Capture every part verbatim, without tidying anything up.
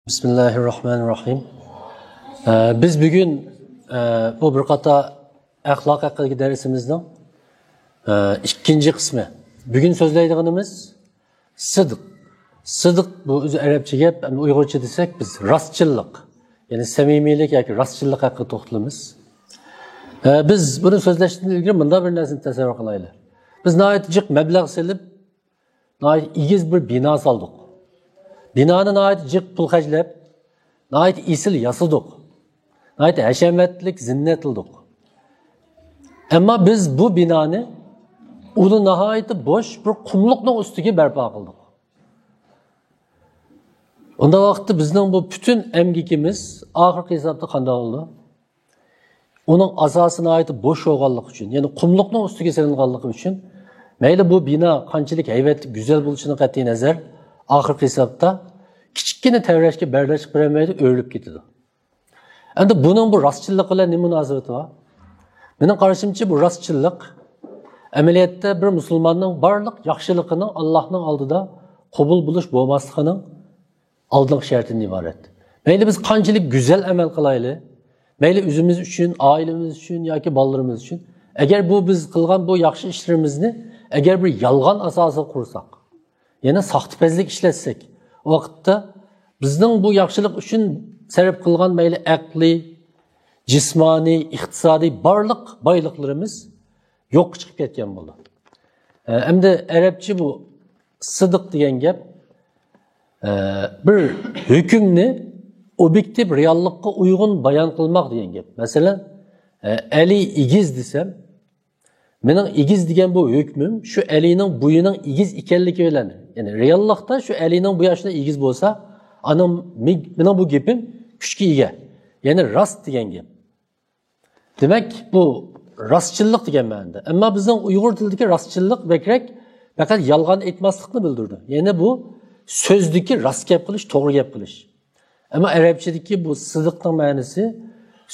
بىسمىللاھىررەھمانىررەھىم. ئە، بىز بۈگۈن، ئە، بۇ بىر قاتار ئەخلاق ھەققىدىكى دەرسىمىزنىڭ، ئە، ئىككىنچى قىسمى. بۈگۈن سۆزلەيدىغىنىمىز سىدىق. سىدىق بۇ ئۆزى ئەرەبچە گەپ، ئەمما ئۇيغۇرچە دېسەك بىز راستچىللىق، يەنى سەمىمىيلىك ياكى راستچىللىق ھەققىدە توختىلىمىز. ئە، بىز بۇنى سۆزلەشتىن ئىلگىرى مۇنداق بىر نەرسىنى تەسەۋۋۇر قىلايلى. بىز ناھايىتى جىق مەبلەغ سېلىپ، ناھايىتى ئېگىز بىر بىنا سالدۇق. بىنانى ناھايىتى جىق پۇل خەجلەپ، ناھايىتى ئېسىل ياسىدۇق. ناھايىتى ھەشەمەتلىك زىننەتلىدۇق. ئەمما بىز بۇ بىنانى ئۇنى ناھايىتى بوش بىر قۇملۇقنىڭ ئۈستىگە بەرپا قىلدۇق. ئۇنداق ۋاقىتتا بىزنىڭ بۇ پۈتۈن ئەمگىكىمىز ئاخىرقى ھېسابتا قانداق بولىدۇ؟ ئۇنىڭ ئاساسى ناھايىتى بوش بولغانلىقى ئۈچۈن، يەنى قۇملۇقنىڭ ئۈستىگە سېلىنغانلىكى ئۈچۈن، مەيلى بۇ بىنا قانچىلىك ھەيۋەتلىك، گۈزەل بولۇشىدىن قەتئىي نەزەر، ئاخىرقى ھېسابتا كىچىككىنە تەۋرەشكە بەرداشلىق بېرەلمەيدۇ، ئۆرۈلۈپ كېتىدۇ. ئەمدى بۇنىڭ بۇ راستچىللىق بىلەن نېمە مۇناسىۋىتى بار؟ مېنىڭ قارىشىمچە، بۇ راستچىللىق ئەمەلىيەتتە بىر مۇسۇلماننىڭ بارلىق ياخشىلىقىنىڭ ئاللاھنىڭ ئالدىدا قوبۇل بولۇش بولماسلىقىنىڭ ئالدىنقى شەرتىدىن ئىبارەت. مەيلى بىز قانچىلىك گۈزەل ئەمەل قىلايلى، مەيلى ئۆزىمىز ئۈچۈن، ئائىلىمىز ئۈچۈن ياكى بالىلىرىمىز ئۈچۈن، ئەگەر بۇ بىز قىلغان بۇ ياخشى ئىشلىرىمىزنى ئەگەر بىر يالغان ئاساسىغا قۇرساق، يەنى ساختىپەزلىك ئىشلەتسەك، ئۇ ۋاقىتتا بىزنىڭ بۇ ياخشىلىق ئۈچۈن سەرپ قىلغان مەيلى ئەقلىي، جىسمانىي، ئىقتىسادىي بارلىق بايلىقلىرىمىز يوققا چىقىپ كەتكەن بولىدۇ. ئە، ئەمدى ئەرەبچە بۇ سىدىق دېگەن گەپ، ئە، بىر ھۆكۈمنى ئوبيېكتىپ رېئاللىققا ئۇيغۇن بايان قىلماق دېگەن گەپ. مەسىلەن، ئە، ئەلى ئېگىز دېسەم، مېنىڭ ئېگىز دېگەن بۇ ھۆكمۈم شۇ ئەلىنىڭ بويىنىڭ ئېگىز ئىكەنلىكى بىلەن، يەنى رېئاللىقتا شۇ ئەلىنىڭ بويى ئاشۇنداق ئېگىز بولسا، ئانىڭ مېنىڭ بۇ گېپىم كۈچكە ئىگە. يەنى راست دېگەن گەپ. دېمەك، بۇ راستچىللىق دېگەن مەنىدە. ئەمما بىزنىڭ ئۇيغۇر تىلىدىكى راستچىللىق بەكرەك پەقەت يالغان ئېيتماسلىقنى بىلدۈرىدۇ. يەنى بۇ سۆزدىكى راست گەپ قىلىش، توغرا گەپ قىلىش. ئەمما ئەرەبچىدىكى بۇ سىدىقنىڭ مەنىسى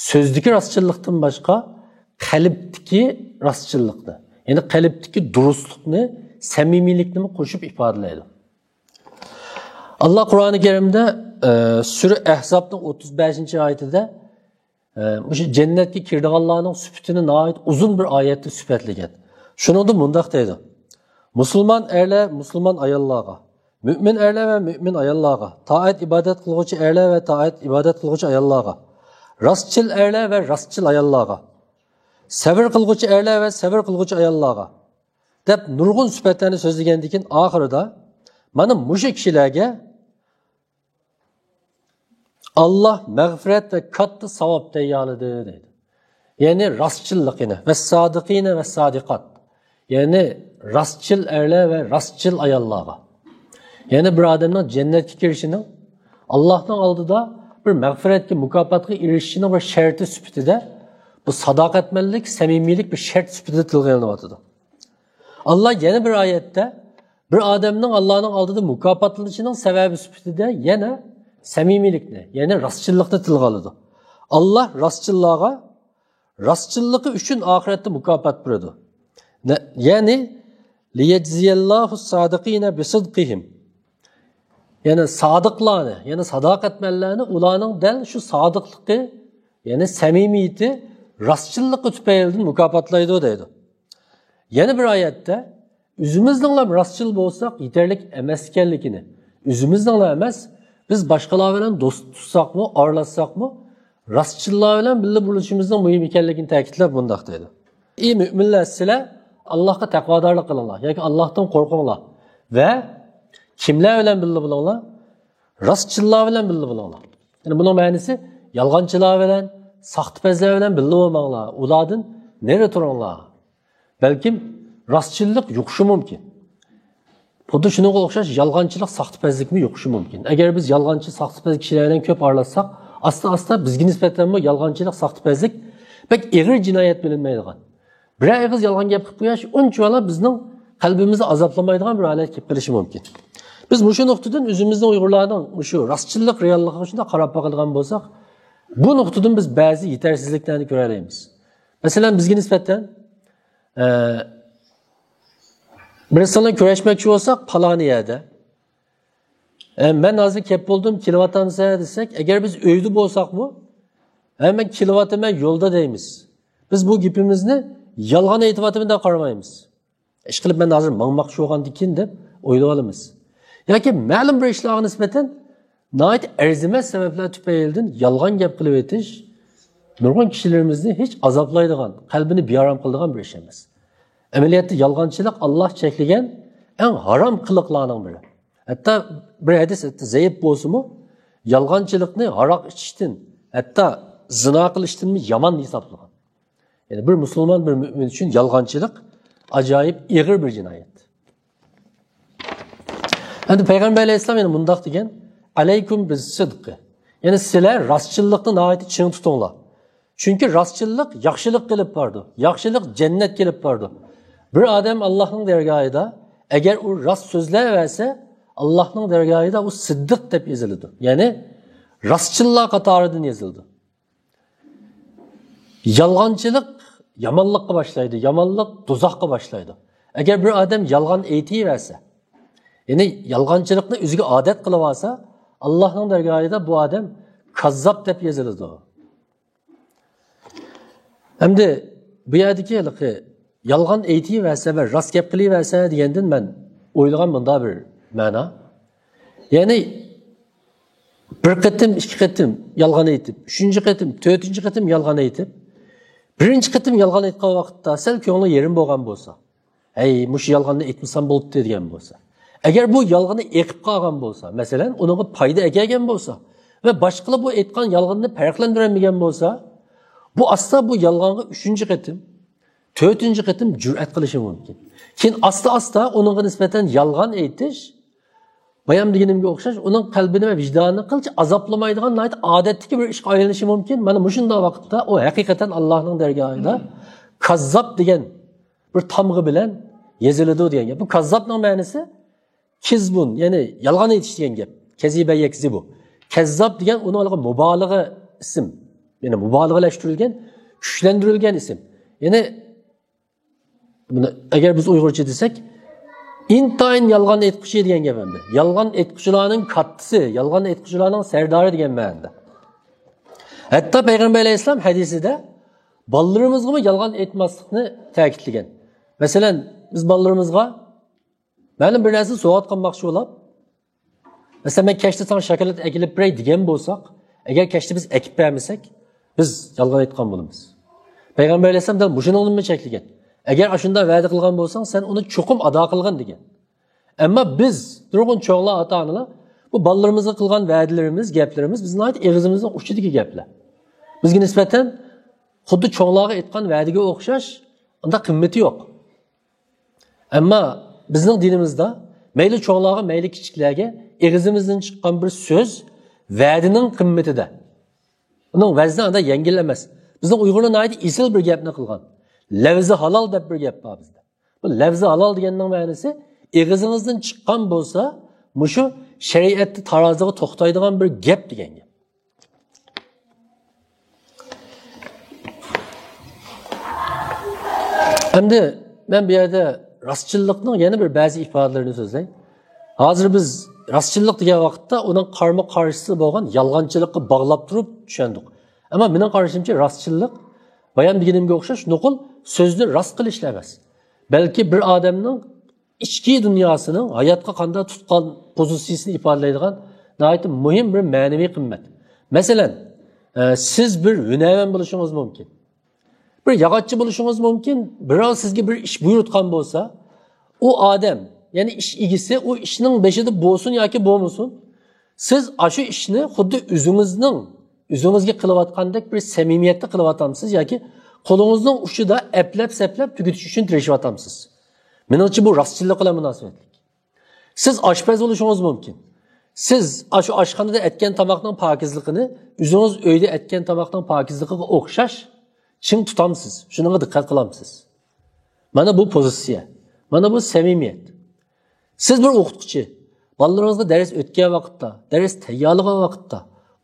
سۆزدىكى راستچىللىقتىن باشقا قەلبتىكى راستچىللىقنى، يەنى قەلبتىكى دۇرۇسلۇقنى، سەمىمىيلىكنىمۇ قوشۇپ ئىپادىلەيدۇ. ئاللا قۇرئانى كەرىمدە، ئە، سۈرە ئەھزابنىڭ ئوتتۇز بەشىنچى ئايىتىدە، ئە، مۇشۇ جەننەتكە كىرىدىغانلارنىڭ سۈپىتىنى ناھايىتى ئۇزۇن بىر ئايەتتە سۈپەتلىگەن. شۇنىڭدا مۇنداق دەيدۇ: مۇسۇلمان ئەرلەر مۇسۇلمان ئاياللارغا، مۆمىن ئەرلەر ۋە مۆمىن ئاياللارغا، تائەت ئىبادەت قىلغۇچى ئەرلەر ۋە تائەت ئىبادەت قىلغۇچى ئاياللارغا، راستچىل ئەرلەر ۋە راستچىل ئاياللارغا، سەۋر قىلغۇچى ئەرلەر ۋە سەۋر قىلغۇچى ئاياللارغا، دەپ نۇرغۇن سۈپەتلەرنى سۆزلىگەندىن كېيىن ئاخىرىدا، مانا مۇشۇ كىشىلەرگە ئاللا مەغپىرەت ۋە كاتتا ساۋاب تەييارلىدى دەيدۇ. يەنى راستچىللىقىنى، ۋەسسادىقىنە ۋەسسادىقات. يەنى راستچىل ئەرلەر ۋە راستچىل ئاياللارغا. يەنى بىر ئادەمنىڭ جەننەتكە كىرىشىنىڭ، ئاللاھنىڭ ئالدىدا بىر مەغپىرەتكە، مۇكاپاتقا ئېرىشىشىنىڭ بىر شەرتى سۈپىتىدە بۇ ساداقەتمەنلىك، سەمىمىيلىك بىر شەرت سۈپىتىدە تىلغا ئېلىنىۋاتىدۇ. ئاللا يەنە بىر ئايەتتە بىر ئادەمنىڭ ئاللانىڭ ئالدىدا مۇكاپاتلىنىشىنىڭ سەۋەبى سۈپىتىدە يەنە سەمىمىيلىكنى، يەنى راستچىللىقنى تىلغا ئالىدۇ. ئاللا راستچىللارغا راستچىللىقى ئۈچۈن ئاخىرەتتە مۇكاپات بېرىدۇ. نە-، يەنى، لىيەجزىيەللاھۇ سادىقىنە بىسىدقىھىم. يەنى سادىقلارنى، يەنى ساداقەتمەنلەرنى ئۇلارنىڭ دەل شۇ سادىقلىقى، يەنى سەمىمىيىتى، راستچىللىقى تۈپەيلىدىن مۇكاپاتلايدۇ دەيدۇ. يەنە بىر ئايەتتە ئۆزىمىزنىڭلا راستچىل بولساق يېتەرلىك ئەمەس ئىكەنلىكىنى، ئۆزىمىزنىڭلا ئەمەس، بىز باشقىلار بىلەن دوست تۇتساقمۇ، ئارىلاشساقمۇ، راستچىللار بىلەن بىللە بولۇشىمىزنىڭ مۇھىم ئىكەنلىكىنى تەكىتلەپ مۇنداق دەيدۇ: ئى مۆمىنلەر، سىلەر ئاللاھقا تەقۋادارلىق قىلىڭلار ياكى ئاللاھتىن قورقۇڭلار ۋە كىملەر بىلەن بىللە بولۇڭلار؟ راستچىللار بىلەن بىللە بولۇڭلار. يەنى بۇنىڭ مەنىسى، يالغانچىلار بىلەن، ساختىپەزلەر بىلەن بىللە بولماڭلار، ئۇلاردىن نېرى تۇرۇڭلار. بەلكىم راستچىللىق يۇقۇشى مۇمكىن. خۇددى شۇنىڭغا ئوخشاش يالغانچىلىق، ساختىپەزلىكمۇ يۇقۇشى مۇمكىن. ئەگەر بىز يالغانچى، ساختىپەز كىشىلەر بىلەن كۆپ ئارىلاشساق، ئاستا-ئاستا بىزگە نىسبەتەنمۇ يالغانچىلىق، ساختىپەزلىك بەك ئېغىر جىنايەت بىلىنمەيدىغان، بىرەر ئېغىز يالغان گەپ قىلىپ قويۇش ئۇنچىۋالا بىزنىڭ قەلبىمىزنى ئازابلىمايدىغان بىر ھالەتكە كېلىپ قېلىشى مۇمكىن. بىز مۇشۇ نۇقتىدىن ئۆزىمىزنىڭ ئۇيغۇرلارنىڭ مۇشۇ راستچىللىق رېئاللىقىغا شۇنداق قاراپ باقىدىغان بولساق، بۇ نۇقتىدىن بىز بەزى يېتەرسىزلىكلەرنى كۆرەلەيمىز. مەسىلەن، بىزگە نىسبەتەن، ئە، بىرسى بىلەن كۆرۈشمەكچى بولساق، پالانى يەردە، ئە، مەن ھازىر كەپ بولدۇم، كېلىۋاتامسەن دېسەك، ئەگەر بىز ئۆيدە بولساقمۇ، ھە، مەن كېلىۋاتىمەن، يولدا دەيمىز. بىز بۇ گېپىمىزنى يالغان ئېيتىۋاتىمەن دەپ قارىمايمىز. ئىشقىلىپ، مەن ھازىر ماڭماقچى بولغاندىكىن دەپ ئويلىۋالىمىز. ياكى مەلۇم بىر ئىشلارغا نىسبەتەن ناھايىتى ئەرزىمەس سەۋەبلەر تۈپەيلىدىن يالغان گەپ قىلىۋېتىش نۇرغۇن كىشىلىرىمىزنى ھېچ ئازابلايدىغان، قەلبىنى بىئارام قىلىدىغان بىر ئىش ئەمەس. ئەمەلىيەتتە يالغانچىلىق ئاللاھ چەكلىگەن ئەڭ ھارام قىلىقلارنىڭ بىرى. ھەتتا بىر ھەدىس، ھەتتا زەئىپ بولسىمۇ، يالغانچىلىقنى ھاراق ئىچىشتىن، ھەتتا زىنا قىلىشتىنمۇ يامان ھېسابلىغان. يەنى بىر مۇسۇلمان، بىر مۆمىن ئۈچۈن يالغانچىلىق ئاجايىپ ئېغىر بىر جىنايەت. ئەمدى پەيغەمبەر ئەلەيھىسسالام يەنە مۇنداق دېگەن، «ئەلەيكۇم بىز سىدقى.» يەنى سىلەر راستچىللىقنى ناھايىتى چىڭ تۇتۇڭلار. چۈنكى راستچىللىق ياخشىلىققا ئېلىپ بارىدۇ. ياخشىلىق جەننەتكە ئېلىپ بارىدۇ. بىر ئادەم ئاللاھنىڭ دەرگاھىدا، ئەگەر ئۇ راست سۆزلەۋەرسە، ئاللاھنىڭ دەرگاھىدا ئۇ سىددىق دەپ يېزىلىدۇ. يەنى راستچىللار قاتارىدىن يېزىلىدۇ. يالغانچىلىق يامانلىققا باشلايدۇ، يامانلىق دوزاخقا باشلايدۇ. ئەگەر بىر ئادەم يالغان ئېيتىۋەرسە، يەنى يالغانچىلىقنى ئۆزىگە ئادەت قىلىۋالسا، ئاللاھنىڭ دەرگاھىدا بۇ ئادەم كاززاب دەپ يېزىلىدۇ. ئەمدى بۇ يەردىكى ھېلىقى يالغان ئېيتىۋەرسە ۋە راست گەپ قىلىۋەرسە دېگەندىن مەن ئويلىغان مۇنداق بىر مەنا. يەنى بىر قېتىم، ئىككى قېتىم يالغان ئېيتىپ، ئۈچىنچى قېتىم، تۆتىنچى قېتىم يالغان ئېيتىپ، بىرىنچى قېتىم يالغان ئېيتقان ۋاقىتتا سەل كۆڭلى يېرىم بولغان بولسا، «ھەي، مۇشۇ يالغاننى ئېيتمىسام بولۇپتۇ» دېگەن بولسا، ئەگەر بۇ يالغىنى ئېقىپ قالغان بولسا، مەسىلەن، ئۇنىڭغا پايدا ئەكەلگەن بولسا ۋە باشقىلار بۇ ئېيتقان يالغىنىنى پەرقلەندۈرەلمىگەن بولسا، بۇ ئاستا بۇ يالغانغا ئۈچىنچى قېتىم، تۆتىنچى قېتىم جۈرئەت قىلىشى مۇمكىن. كېيىن ئاستا-ئاستا ئۇنىڭغا نىسبەتەن يالغان ئېيتىش، بايام دېگىنىمگە ئوخشاش، ئۇنىڭ قەلبىنى ۋە ۋىجدانىنى قىلچە ئازابلىمايدىغان ناھايىتى ئادەتتىكى بىر ئىشقا ئايلىنىشى مۇمكىن. مانا مۇشۇنداق ۋاقىتتا ئۇ ھەقىقەتەن ئاللاھنىڭ دەرگاھىدا كاززاب دېگەن بىر تامغا بىلەن يېزىلىدۇ دېگەن گەپ. بۇ كاززابنىڭ مەنىسى كىزبۇن، يەنى يالغان ئېيتىش دېگەن گەپ. كەزىبە يەكزىبۇ. كەززاب دېگەن ئۇنىڭ ھېلىقى مۇبالىغە ئىسىم. يەنى مۇبالىغىلەشتۈرۈلگەن، كۈچلەندۈرۈلگەن ئىسىم. يەنى بۇنى ئەگەر بىز ئۇيغۇرچە دېسەك، ئىنتايىن يالغان ئېيتقۇچى دېگەن گەپ ئەمدى. يالغان ئېيتقۇچىلارنىڭ كاتتىسى، يالغان ئېيتقۇچىلارنىڭ سەردارى دېگەن مەنىدە. ھەتتا پەيغەمبەر ئەلەيھىسسالام ھەدىسىدە بالىلىرىمىزغىمۇ يالغان ئېيتماسلىقنى تەكىتلىگەن. مەسىلەن، بىز بالىلىرىمىزغا مەلۇم بىر نەرسىنى سوۋغات قىلماقچى بولاپ، مەسىلەن، «مەن كەچتە ساڭا شاكىلات ئەكېلىپ بېرەي» دېگەن بولساق، ئەگەر كەچتە بىز ئەكىپ بەرمىسەك، بىز يالغان ئېيتقان بولىمىز. پەيغەمبەر ئەلەيھىسسالام دەل مۇشۇنىڭدىنمۇ چەكلىگەن. «ئەگەر ئاشۇنداق ۋەدە قىلغان بولساڭ، سەن ئۇنى چوقۇم ئادا قىلغىن» دېگەن. ئەمما بىز، نۇرغۇن چوڭلار، ئاتا-ئانىلار بۇ بالىلىرىمىزغا قىلغان ۋەدىلىرىمىز، گەپلىرىمىز بىز ناھايىتى ئېغىزىمىزنىڭ ئۇچىدىكى گەپلەر. بىزگە نىسبەتەن خۇددى چوڭلارغا ئېيتقان ۋەدىگە ئوخشاش، ئۇنداق قىممىتى يوق. ئەمما بىزنىڭ دىنىمىزدا مەيلى چوڭلارغا، مەيلى كىچىكلەرگە ئېغىزىمىزدىن چىققان بىر سۆز ۋەدىنىڭ قىممىتىدە. ئۇنىڭ ۋەزنى ئاندا يەڭگىل ئەمەس. بىزنىڭ ئۇيغۇرلار ناھايىتى ئېسىل بىر گەپنى قىلغان. «لەۋزى ھالال» دەپ بىر گەپ بار بىزدە. بۇ «لەۋزى ھالال» دېگەننىڭ مەنىسى، ئېغىزىڭىزدىن چىققان بولسا، مۇشۇ شەرىئەتتە تارازىغا توختايدىغان بىر گەپ دېگەن گەپ. ئەمدى مەن بۇ يەردە راستچىللىقنىڭ يەنە بىر بەزى ئىپادىلىرىنى سۆزلەي. ھازىر بىز راستچىللىق دېگەن ۋاقىتتا ئۇنىڭ قارىمۇ قارشىسى بولغان يالغانچىلىققا باغلاپ تۇرۇپ چۈشەندۇق. ئەمما مېنىڭ قارىشىمچە، راستچىللىق بايام دېگىنىمگە ئوخشاش نوقۇل سۆزنى راست قىلىشلا ئەمەس، بەلكى بىر ئادەمنىڭ ئىچكى دۇنياسىنىڭ ھاياتقا قانداق تۇتقان پوزىتسىيىسىنى ئىپادىلەيدىغان ناھايىتى مۇھىم بىر مەنىۋى قىممەت. مەسىلەن، ئە، سىز بىر ھۈنەرۋەن بولۇشىڭىز مۇمكىن. بىر ياغاچچى بولۇشىڭىز مۇمكىن. بىراۋ سىزگە بىر ئىش بۇيرۇتقان بولسا، ئۇ ئادەم، يەنى ئىش ئىگىسى ئۇ ئىشنىڭ بېشىدا بولسۇن ياكى بولمىسۇن، سىز ئاشۇ ئىشنى خۇددى ئۆزىڭىزنىڭ، ئۆزىڭىزگە قىلىۋاتقاندەك بىر سەمىمىيەتتە قىلىۋاتامسىز ياكى قولىڭىزنىڭ ئۇچىدا ئەپلەپ-سەپلەپ تۈگىتىش ئۈچۈن تىرىشىۋاتامسىز؟ مېنىڭچە، بۇ راستچىللىق بىلەن مۇناسىۋەتلىك. سىز ئاشپەز بولۇشىڭىز مۇمكىن. سىز ئاشۇ ئاشخانىدا ئەتكەن تاماقنىڭ پاكىزلىقىنى ئۆزىڭىز ئۆيدە ئەتكەن تاماقنىڭ پاكىزلىقىغا ئوخشاش چىڭ تۇتامسىز؟ شۇنىڭغا دىققەت قىلامسىز؟ مانا بۇ پوزىتسىيە. مانا بۇ سەمىمىيەت. سىز بىر ئوقۇتقۇچى. بالىلىرىڭىزغا دەرس ئۆتكەن ۋاقىتتا، دەرس تەييارلىغان ۋاقىتتا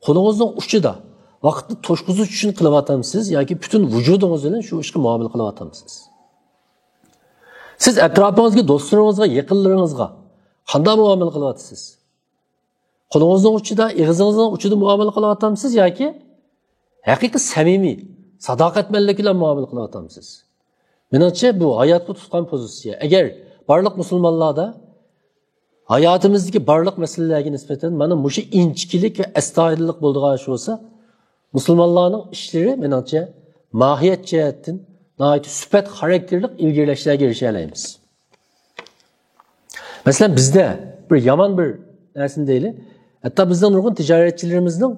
قولىڭىزنىڭ ئۇچىدا ۋاقىتنى توشقۇزۇش ئۈچۈن قىلىۋاتامسىز ياكى پۈتۈن ۋۇجۇدىڭىز بىلەن شۇ ئىشقا مۇئامىلە قىلىۋاتامسىز؟ سىز ئەتراپىڭىزدىكى دوستلىرىڭىزغا، يېقىنلىرىڭىزغا قانداق مۇئامىلە قىلىۋاتىسىز؟ قولىڭىزنىڭ ئۇچىدا، ئېغىزىڭىزنىڭ ئۇچىدا مۇئامىلە قىلىۋاتامسىز ياكى ھەقىقىي سەمىمىي، ساداقەتمەنلىك بىلەن مۇئامىلە قىلىۋاتامسىز؟ مېنىڭچە، بۇ ھاياتقا تۇتقان پوزىتسىيە. ئەگەر بارلىق مۇسۇلمانلاردا ھاياتىمىزدىكى بارلىق مەسىلىلەرگە نىسبەتەن مانا مۇشۇ ئىنچىكىلىك ۋە ئەستايىدىللىق بولىدىغان ئىش بولسا، مۇسۇلمانلارنىڭ ئىشلىرى، مېنىڭچە، ماھىيەت جەھەتتىن ناھايىتى سۈپەت خاراكتېرلىك ئىلگىرىلەشلەرگە ئېرىشەلەيمىز. مەسىلەن، بىزدە بىر يامان بىر نەرسىنى دەيلى، ھەتتا بىزنىڭ نۇرغۇن تىجارەتچىلىرىمىزنىڭ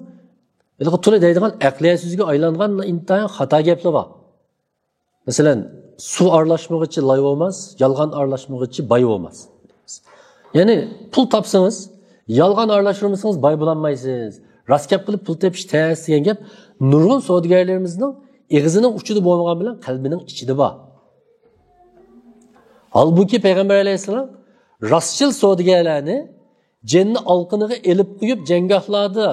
ھېلىقى تولا دەيدىغان ئەقلىيەتسىزگە ئايلانغان ئىنتايىن خاتا گەپلىرى بار. مەسىلەن، سۇ ئارىلاشمىغۇچى لاي بولماس، يالغان ئارىلاشمىغۇچى باي بولماس. يەنى پۇل تاپسىڭىز، يالغان ئارىلاشتۇرمىسىڭىز باي بولالمايسىز. راست گەپ قىلىپ پۇل تېپىش تەس دېگەن گەپ نۇرغۇن سودىگەرلىرىمىزنىڭ ئېغىزىنىڭ ئۇچىدا بولمىغان بىلەن قەلبىنىڭ ئىچىدە بار. ھالبۇكى، پەيغەمبەر ئەلەيھىسسالام راستچىل سودىگەرلەرنى جەننەت ئالقىنىغا ئېلىپ قويۇپ، جەڭگاھلاردا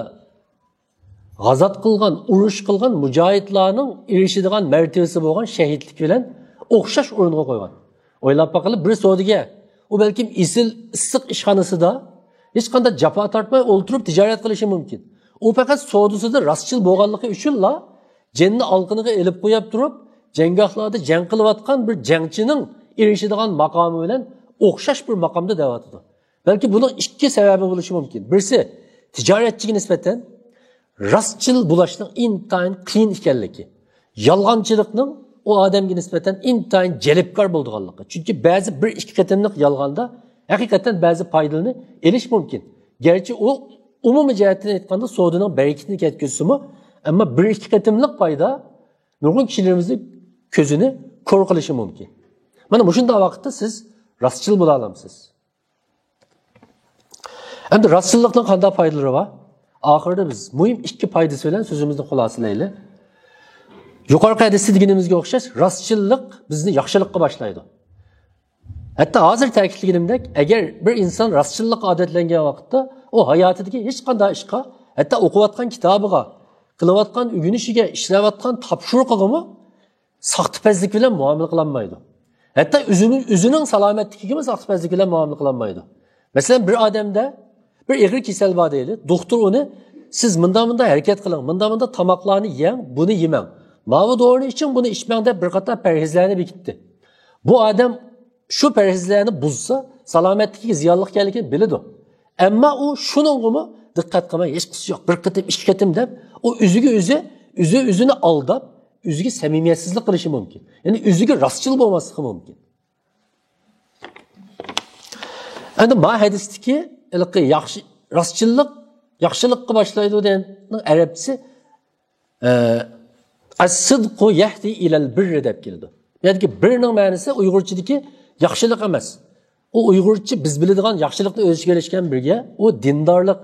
غازات قىلغان، ئۇرۇش قىلغان مۇجاھىدلارنىڭ ئېرىشىدىغان مەرتىۋىسى بولغان شەھىدلىك بىلەن ئوخشاش ئورۇنغا قويغان. ئويلاپ باققىلى، بىر سودىگەر، ئۇ بەلكىم ئېسىل ئىسسىق ئىشخانىسىدا ھېچقانداق جاپا تارتماي ئولتۇرۇپ تىجارەت قىلىشى مۇمكىن. ئۇ پەقەت سودىسىدا راستچىل بولغانلىقى ئۈچۈنلا جەننەت ئالقىنىغا ئېلىپ قويۇپ تۇرۇپ، جەڭگاھلاردا جەڭ قىلىۋاتقان بىر جەڭچىنىڭ ئېرىشىدىغان ماقامى بىلەن ئوخشاش بىر ماقامدا دەۋاتىدۇ. بەلكى بۇنىڭ ئىككى سەۋەبى بولۇشى مۇمكىن. بىرسى، تىجارەتچىگە نىسبەتەن راستچىل بولۇشنىڭ ئىنتايىن قىيىن ئىكەنلىكى، يالغانچىلىقنىڭ ئۇ ئادەمگە نىسبەتەن ئىنتايىن جەلپكار بولىدىغانلىقى. چۈنكى بەزى بىر ئىككى قېتىملىق يالغاندا ھەقىقەتەن بەزى پايدىلىرىنى ئېلىش مۇمكىن. گەرچە ئۇ ئومۇمىي جەھەتتىن ئېيتقاندا سودىنىڭ بەرىكىتىنى كەتكۈزسىمۇ، ئەمما بىر ئىككى قېتىملىق پايدا نۇرغۇن كىشىلىرىمىزنىڭ كۆزىنى كور قىلىشى مۇمكىن. مانا مۇشۇنداق ۋاقىتتا سىز راستچىل بولالامسىز؟ ئەمدى راستچىللىقنىڭ قانداق پايدىلىرى بار؟ ئاخىرىدا بىز مۇھىم ئىككى پايدىسى بىلەن سۆزىمىزنى خۇلاسىلەيلى. يۇقىرىقى ھەدىستە دېگىنىمىزگە ئوخشاش، راستچىللىق بىزنى ياخشىلىققا باشلايدۇ. ھەتتا ھازىر تەكىتلىگىنىمدەك، ئەگەر بىر ئىنسان راستچىللىققا ئادەتلەنگەن ۋاقىتتا، ئۇ ھاياتىدىكى ھېچقانداق ئىشقا، ھەتتا ئوقۇۋاتقان كىتابىغا، قىلىۋاتقان ئۆگىنىشىگە، ئىشلەۋاتقان تاپشۇرۇقىغىمۇ ساختىپەزلىك بىلەن مۇئامىلە قىلالمايدۇ. ھەتتا ئۆزىنىڭ، ئۆزىنىڭ سالامەتلىكىگىمۇ ساختىپەزلىك بىلەن مۇئامىلە قىلالمايدۇ. مەسىلەن، بىر ئادەمدە بىر ئېغىر كېسەل بار دەيلى. دوختۇر ئۇنى، سىز مۇنداق مۇنداق ھەرىكەت قىلىڭ، مۇنداق مۇنداق تاماقلارنى يەڭ، بۇنى يېمەڭ، ماۋۇ دورىنى ئىچىڭ، بۇنى ئىچمەڭ دەپ بىر قاتار پەرھىزلەرنى بېكىتتى. بۇ ئادەم شۇ پەرھىزلەرنى بۇزسا، سالامەتلىكىگە زىيانلىق ئىكەنلىكىنى بىلىدۇ. ئەمما ئۇ شۇنىڭغىمۇ دىققەت قىلماي، ھېچقىسى يوق، بىر قېتىم، ئىككى قېتىم دەپ، ئۇ ئۆزىگە ئۆزى، ئۆزى ئۆزىنى ئالداپ، ئۆزىگە سەمىمىيەتسىزلىك قىلىشى مۇمكىن. يەنى ئۆزىگە راستچىل بولماسلىقى مۇمكىن. ئەمدى ما ھەدىستىكى ھېلىقى ياخشى، راستچىللىق ياخشىلىققا باشلايدۇ دېگەننىڭ ئەرەبچىسى، ئە، «ئەس-سىدقۇ يەھدى ئىلەل بىررى» دەپ كېلىدۇ. بۇ يەردىكى بىرنىڭ مەنىسى ئۇيغۇرچىدىكى ياخشىلىق ئەمەس. ئۇ ئۇيغۇرچە بىز بىلىدىغان ياخشىلىقنى ئۆز ئىچىگە ئېلىشكەن بىرگە، ئۇ دىندارلىق،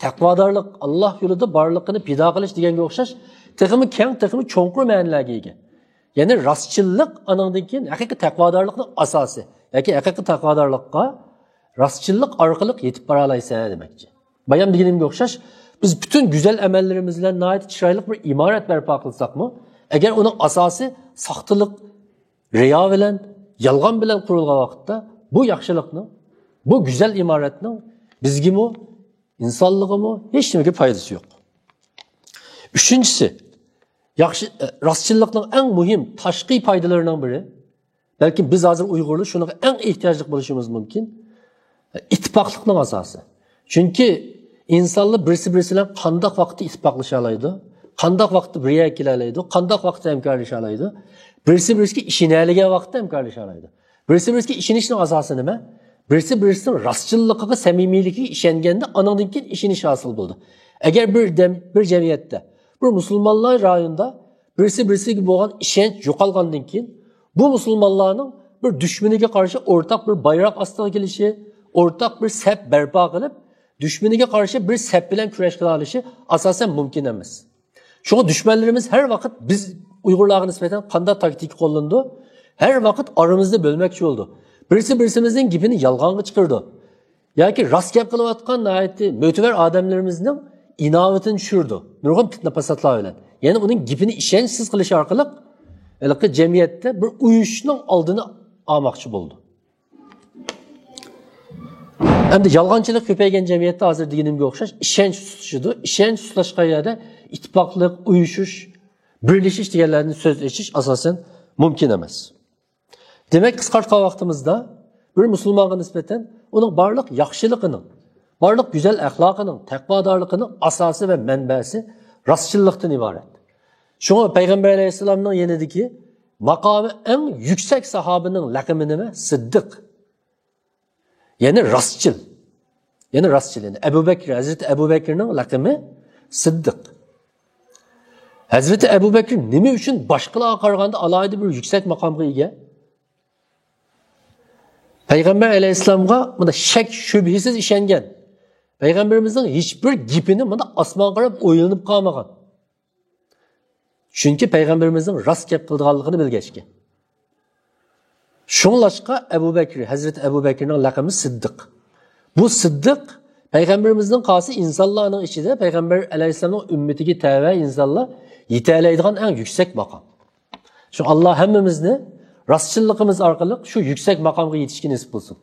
تەقۋادارلىق، ئاللاھ يولىدا بارلىقىنى پىدا قىلىش دېگەنگە ئوخشاش، تېخىمۇ كەڭ، تېخىمۇ چوڭقۇر مەنىلەرگە ئىگە. يەنى راستچىللىق، ئانىڭدىن كېيىن ھەقىقىي تەقۋادارلىقنىڭ ئاساسى ياكى ھەقىقىي تەقۋادارلىققا راستچىللىق ئارقىلىق يېتىپ بارالايسەن دېمەكچى. بايام دېگىنىمگە ئوخشاش، بىز پۈتۈن گۈزەل ئەمەللىرىمىز بىلەن ناھايىتى چىرايلىق بىر ئىمارەت بەرپا قىلساقمۇ، ئەگەر ئۇنىڭ ئاساسى ساختىلىق، رىيا بىلەن، يالغان بىلەن قۇرۇلغان ۋاقىتتا، بۇ ياخشىلىقنىڭ، بۇ گۈزەل ئىمارەتنىڭ بىزگىمۇ، ئىنسانلىقىمۇ ھېچ نېمىگە پايدىسى يوق. ئۈچىنچىسى، ياخشى، ئە، راستچىللىقنىڭ ئەڭ مۇھىم تاشقى پايدىلىرىنىڭ بىرى، بەلكىم بىز ھازىر ئۇيغۇرلار شۇنىڭغا ئەڭ ئېھتىياجلىق بولۇشىمىز مۇمكىن، ئىتتىپاقلىقنىڭ ئاساسى. چۈنكى ئىنسانلار بىرسى-بىرسى بىلەن قانداق ۋاقىتتا ئىتتىپاقلىشالايدۇ، قانداق ۋاقىتتا بىر يەرگە كېلەلەيدۇ، قانداق ۋاقىتتا ھەمكارلىشالايدۇ، بىرسى-بىرسىگە ئىشىنەلىگەن ۋاقىتتا ھەمكارلىشالايدۇ. بىرسى-بىرسىگە ئىشىنىشنىڭ ئاساسى نېمە؟ بىرسى-بىرسىنىڭ راستچىللىقىغا، سەمىمىيلىكىگە ئىشەنگەندە، ئانىڭدىن كېيىن ئىشىنىش ھاسىل بولىدۇ. ئەگەر بىر دەم، بىر جەمئىيەتتە، بىر مۇسۇلمانلار رايونىدا بىرسى-بىرسىگە بولغان ئىشەنچ يوقالغاندىن كېيىن، بۇ مۇسۇلمانلارنىڭ بىر دۈشمىنىگە قارشى ئورتاق بىر بايراق ئاستىغا كېلىشى، ئورتاق بىر سەپ بەرپا قىلىپ، دۈشمىنىگە قارشى بىر سەپ بىلەن كۈرەش قىلالىشى ئاساسەن مۇمكىن ئەمەس. شۇڭا دۈشمەنلىرىمىز ھەر ۋاقىت بىز ئۇيغۇرلارغا نىسبەتەن قانداق تاكتىكا قوللىنىدۇ؟ ھەر ۋاقىت ئارىمىزنى بۆلمەكچى بولىدۇ. بىرسى بىرسىمىزنىڭ گېپىنى يالغانغا چىقىرىدۇ. ياكى راست گەپ قىلىۋاتقان ناھايىتى مۆتىۋەر ئادەملىرىمىزنىڭ ئىناۋىتىنى چۈشۈرىدۇ. نۇرغۇن پىتنە پاساتلار بىلەن. يەنى ئۇنىڭ گېپىنى ئىشەنچسىز قىلىش ئارقىلىق ھېلىقى جەمئىيەتتە بىر ئۇيۇشۇشنىڭ ئالدىنى ئالماقچى بولىدۇ. ئەمدى يالغانچىلىق كۆپەيگەن جەمئىيەتتە ھازىر دېگىنىمگە ئوخشاش ئىشەنچ سۇسلىشىدۇ. ئىشەنچ سۇسلاشقان يەردە ئىتتىپاقلىق، ئۇيۇشۇش، بىرلىشىش دېگەنلەردىن سۆز ئېچىش ئاساسەن مۇمكىن ئەمەس. دېمەك، قىسقارتقان ۋاقتىمىزدا بىر مۇسۇلمانغا نىسبەتەن ئۇنىڭ بارلىق ياخشىلىقىنىڭ، بارلىق گۈزەل ئەخلاقىنىڭ، تەقۋادارلىقىنىڭ ئاساسى ۋە مەنبەسى راستچىللىقتىن ئىبارەت. شۇڭا پەيغەمبەر ئەلەيھىسسالامنىڭ يېنىدىكى ماقامى ئەڭ يۈكسەك ساھابىنىڭ لەقىمى نېمە؟ سىددىق. يەنى راستچىل. يەنى راستچىل. يەنى ئەبۇ بەكىر، ھەزرىتى ئەبۇ بەكىرنىڭ لەقىمى سىددىق. ھەزرىتى ئەبۇ بەكىر نېمە ئۈچۈن باشقىلارغا قارىغاندا ئالاھىدە بىر يۈكسەك ماقامغا ئىگە؟ پەيغەمبەر ئەلەيھىسسالامغا مۇنداق شەك شۈبھىسىز ئىشەنگەن. پەيغەمبىرىمىزنىڭ ھېچبىر گېپىنى مۇنداق ئاسمانغا قاراپ ئويلىنىپ قالمىغان. چۈنكى پەيغەمبىرىمىزنىڭ راست گەپ قىلىدىغانلىقىنى بىلگەچكە. شۇڭلاشقا ئەبۇ بەكرى، ھەزرىتى ئەبۇ بەكرىنىڭ لەقىمى سىددىق. بۇ سىددىق پەيغەمبىرىمىزنىڭ قالسا ئىنسانلارنىڭ ئىچىدە پەيغەمبەر ئەلەيھىسسالامنىڭ ئۈممىتىگە تەۋە ئىنسانلار يېتەلەيدىغان ئەڭ يۈكسەك ماقام. شۇ ئاللا ھەممىمىزنى راستچىللىقىمىز ئارقىلىق شۇ يۈكسەك ماقامغا يېتىشكە نېسىپ قىلسۇن.